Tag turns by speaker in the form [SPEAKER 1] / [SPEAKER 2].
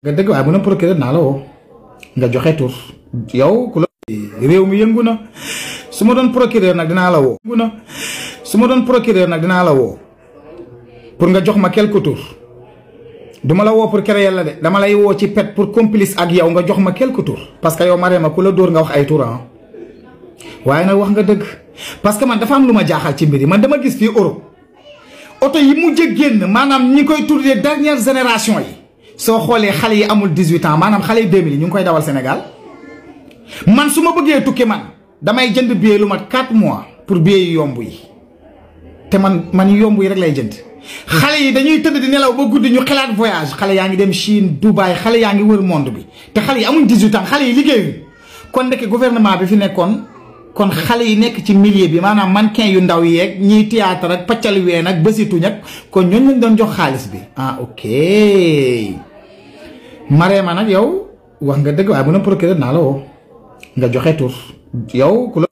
[SPEAKER 1] nga dëgg waaye bu na procureur naa la woo nga joxe tur yow ku la réew mi yëngu na su ma doon procureur nag dinaa la woo pour nga jox ma quelques tours duma la woo pour créer la de dama lay woo ci pet pour complice ak yow nga jox ma quelques tours parce que yow Marème ku la dóor nga wax ay tour waaye nag wax nga dëgg parce que man dafa am lu ma jaaxal ci mbir yi man dama gis fii Europe oto yi mujj génn maanaam ñi koy tuddee dernière génération yi soo xoolee xale yi amul 18 ans maanaam xale yi 2000 yi ñu ngi koy dawal Sénégal man su ma bëggee tukki man damay jënd billet lu mat 4 mois pour billet yu yomb yi te man yomb yi rek lay jënd xale yi dañuy tëdd di nelaw ba guddi ñu xalaat voyage xale yaa ngi dem Chine Dubaï xale yaa ngi wër monde bi te xale yi amuñ 18 ans xale yi liggéeyuñ kon ndeke gouvernement bi fi nekkoon kon xale yi nekk ci milieu bi maanaam mannequin yu ndaw yeeg ñiy théâtre ak paccal ween ak bësituñ ak kon ñooñu lañ doon jox xaalis bi ok Marème nag yow wax nga dëgg waaye bu na procureur naa la woo nga joxe tur yow ku la